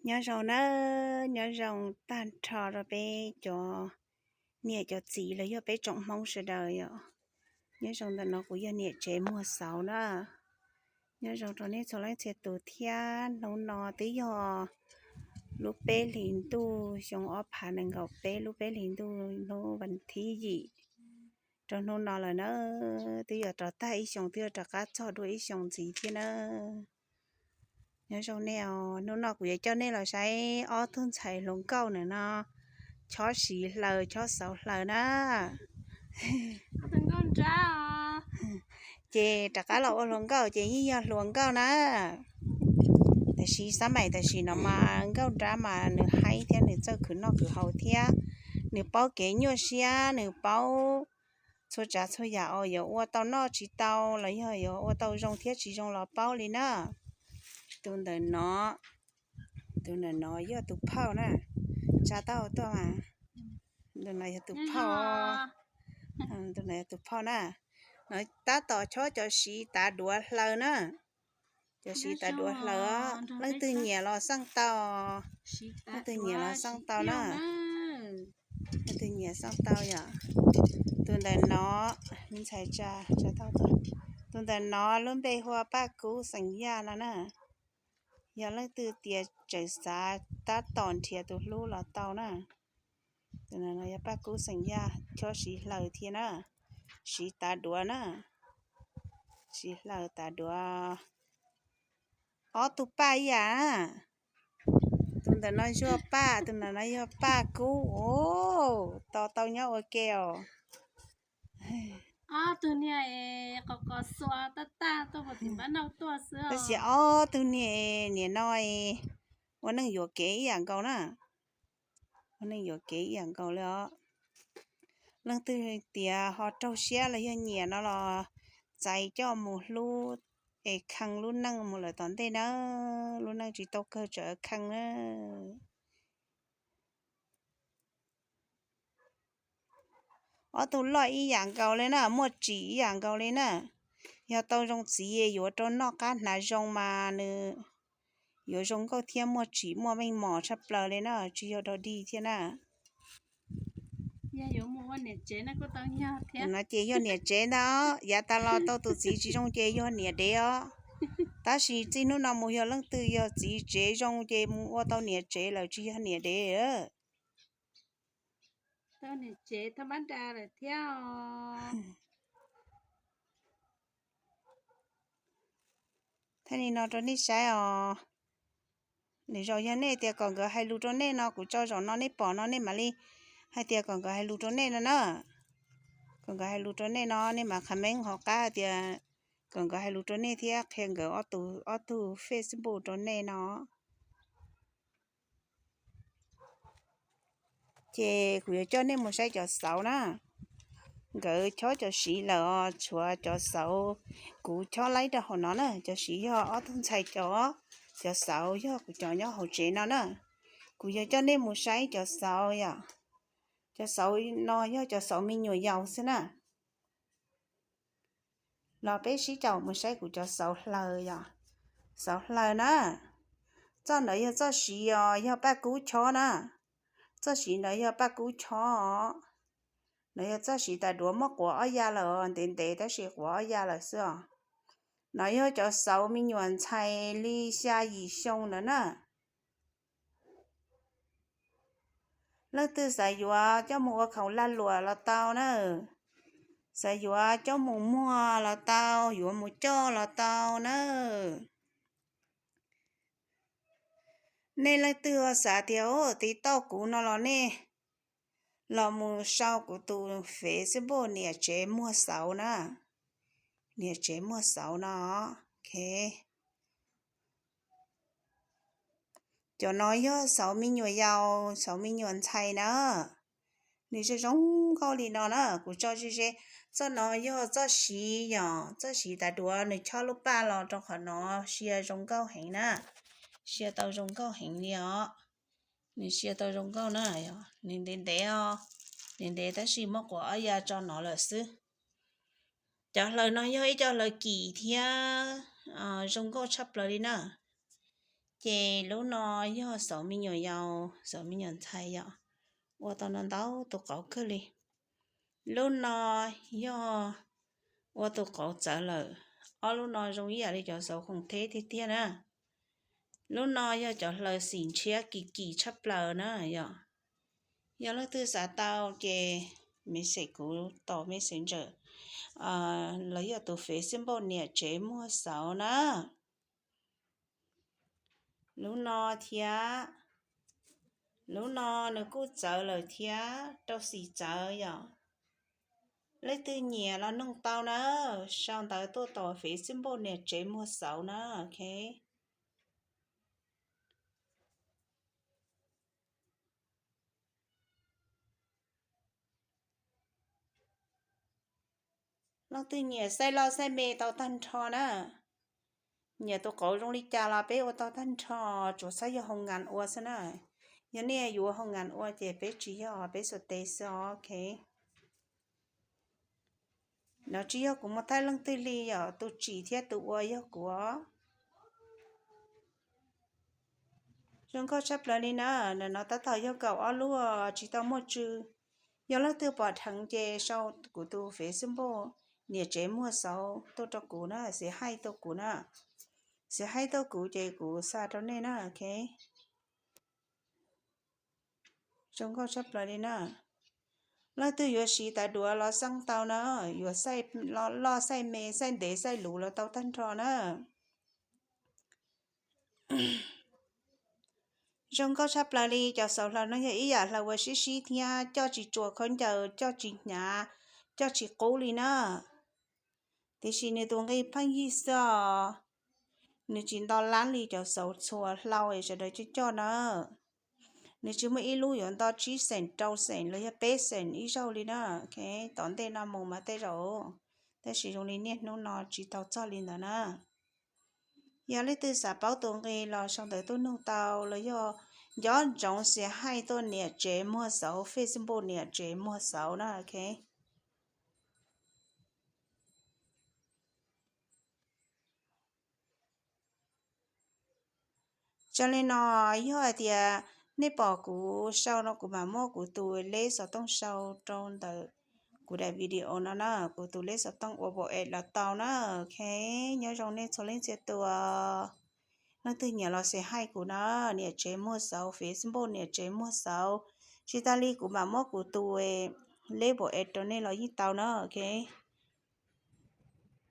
Nyob zoo nawb, nyob zoo tag nrho rau peb cov niam cov txiv los yog peb tsoom Hmoob sawv daws yom. Nyob zoo ntawm no kuv yog niam tsev muag xauv na. Nyob zoo rau nej txhua leej txhia tus thiab. Hnub no twb yog lub peb hlis ntuj xyoo ob phav nees nkaum peb lub peb hlis ntuj hnub vas thib yim rau hnub no lawm na. Twb yuav rov tag ib xyoos, twb yuav rov qab txog dua ib xyoos ntxiv thiab na. Nyob zoo nej os, hnub no kuv yuav coj nej los saib ob tug ntxhais hluas nkauj na no chob siv hlaws chob xauv hlaws na. Ces rov qab los ua hluas nkauj ces yeej yog hluas nkauj na. Tab sis xab maim tam sim no mas nkauj nrab mas nws haib thiab nws txawj khwv noj khwv haus thiab, nws paub kev nyuaj siab, nws paub txhua tsav txhua yam uas yuav ua tau noj tsis tau los yog yuav ua tau zoo thiab tsis zoo los paub li na. Tus ntawm no, tus ntawm no yog tus phauj na, tsa tau tuaj mas. Tus no yog tus phauj, tus no yog tus phauj na. No tab tom chob cov siv tav duav hlaws na. Cov siv tav duav hlaws, leej twg nyiam los xaj tau, leej twg nyiam los xaj tau na. Leej twg nyiam xaj tau yom. Tus ntawm no, me ntxhais tsa, tus ntawm no lub npe hu ua Paj Kub xeem Yaj no na. Yog leej twg tias tseem xav tab tom nrhiav tus hlub los tau na. Tus no yog Paj Kub xeem Yaj chob siv hlaws thiab na, siv tav duav na, siv hlaws tav duav. Ob tug Paj ib yam na. Tus ntawm no yog Paj, tus ntawm no yog Paj Kub os, tos tau nyob ua ke os. Ob tug niag qos qos xuas tab tag tuaj puag tim npab nauj tuaj xwb. Tab sis ob tug niag niam no ua neej yuam kev ib yam nkaus na. Ua neej yuam kev ib yam nkaus li os. Leej twg tias ho raug siab los yog nyiam no los txais coj mus hlub es khee lub neej mus lawm tom ntej na. Lub neej tsis tau kawg tsam khee na. Ob tug loj ib yam nkaus li na, muaj tsim ib yam nkaus li na. Yog tau zoo txiv yuav rau noj qab hnav zoo mas nws yuav zoo nkauj thiab muaj tsim muaj meej mom tshaj plaws li na, tsis yog dog dig thiab na. No ces yog niam tsev ntag, yav tas los tau tus txiv tsis zoo ces yog niam dev os. Tab sis txij hnub no mus yog leej twg yog txiv tsev zoo ces mus ua tau niam tsev lawm tsis yog niam dev. Thaij li no rau nej saib os. Lwm zaus yog nej tias kom nkawd hais lus rau nej no kuv tso zaum no nej pom no nej mam li hais tias kom nkawd hais lus rau nej no na. Kom nkawd hais lus rau nej no nej mam comment hauv qab hais tias kom nkawd hais lus rau nej thiab qhia nkawd ob tug Facebook rau nej no. Ces kuv yuav coj nej mus saib cov xauv na. Nkawd chob cov siv lawm os, tshuav cov xauv kuv chob laib rau hauv no na. Cov siv yog ob tug ntxhais cov, cov xauv yog kuv cov nyob hauv tsev no na. Kuv yog coj nej mus saib cov xauv yom. Cov xauv no yog cov xauv me nyuam yaus xwb na. Los peb sib caum mus saib kuv cov xauv hlaws yom. Xauv hlaws na. Txoj ntawd yog txoj siv os, yog Paj Kub chob na. Txoj siv ntawd yog Paj Kub chob os. No yog txoj siv tas duav muab quav ob ya lawm, ntev ntev tab sis quav ob ya lawm xwb os. No yog cov xauv me nyuam ntxhais li xya yim xyoo ntawd na. Leej twg xav yuav coj mus ua khoom lag luam los tau na. Xav yuav coj mus muag los tau, yuav mus coj los tau na. Nej leej twg xav tias tiv tauj kuv no los nej los mus sau kuv tus Facebook niam tsev muag xauv na. Niam tsev muag xauv no. Cov no yog xauv me nyuam yaus, xauv me nyuam ntxhais na. Nws zoo zoo nkauj li no na, kuv tso ze ze. Txoj no yog txoj siv yom, txoj siv tas duav nws chob lub paj los rau qhov no, sia zoo nkauj heev na. Sia tau zoo nkauj heev li os. Nws sia tau zoo nkauj na, nws ntev ntev os. Nws ntev tab sis muab quav ob ya tso no lawm xwb. Cov hlaws no yog ib co hlaws kim thiab zoo nkauj tshaj plaws li na. Ces lub no yog xauv me nyuam yaus, xauv me nyuam ntxhais yom, ua tau no ntau tus qauv kawg li. Lub no yog ua tus qauv txawv lawm. Ob lub no zoo ib yam li cov xauv khoom theb tiag tiag na. Lub no yog cov hlaws xim ntshiab kim kim tshaj plaws na yom. Yog leej twg xav tau ces message kuv tom Messenger los yog tus Facebook niam tsev muag xauv na. Lub no thiab, lub no nws kuj txawv lawm thiab, rau xim txawv yom. Leej twg nyiam los noog tau na, sau ntawv tuaj tom Facebook niam tsev muag xauv na, ok. Leej twg nyiam xaij loj xaij me tau tag nrho na. Nyiam tus qauv zoo li cas los peb ua tau tag nrho, tsuas txhob yog hoo ngas ua xwb na. Yog nej yuav hoo ngas ua ces peb tsis yog, peb xuas tes xwb os, ok. No tsis yog kuv muaj thaij leej twg li yom, tus tsim thiab tus ua yog kuv os. Zoo nkauj tshaj plaws li na, ntawm no tab tom yog kaum ob lub tsis tau muaj tsw. Yog leej twg pom dheev ces sau kuv tus Facebook niam tsev muag xauv tuaj rau kuv na, xia haij tuaj kuv na. Xia haij tuaj kuv ces kuv xa rau nej na, ok. Zoo nkauj tshaj plaws li na. Leej twg yuav siv tas duav los xeeb tau na, yuav xaij loj xaij me, xaij ntev xaij luv los tau tag nrho na. Zoo nkauj tshaj plaws li, cov xauv hlaws no yog ib yam hlaws ua sib sib thiab coj tsis tsuas khaub ncaws, coj tsis hnyav, coj tsis qub li na. Tiam sis nws tus nqi pheej yig xwb os, nws tsis nto lab li cov xauv txhua hlau es sawv daws coj coj na. Nws tsis muaj ib lub yuav nto tsib xeem rau xeem los yog peb xeem ib zaug li na. Ok, tom ntej no mus mas tej zaum, tab sis zoo li niaj hnub no tsis tau txog li ntawd na. Yog leej twg xav paub tus nqi los sau ntawv tuaj nug tau los yog nco ntsoov xia haij tuaj niam tsev muag xauv, Facebook niam tsev muag xauv na, ok. Zoo li no, yog hais tias nej pom kuv sau no kuv mam muab kuv tus leb xov tooj sau rau ntawm kuv daim video no na, kuv tus leb xov tooj ua pom es los tau na, ok. Nyob zoo nej txhua leej txhia tus. Leej twg nyiam los xia haij kuv na, niam tsev muag xauv, Facebook niam tsev muag xauv. Tsis tas li kuv mam muab kuv tus leb pom es rau nej los yeej tau na, ok.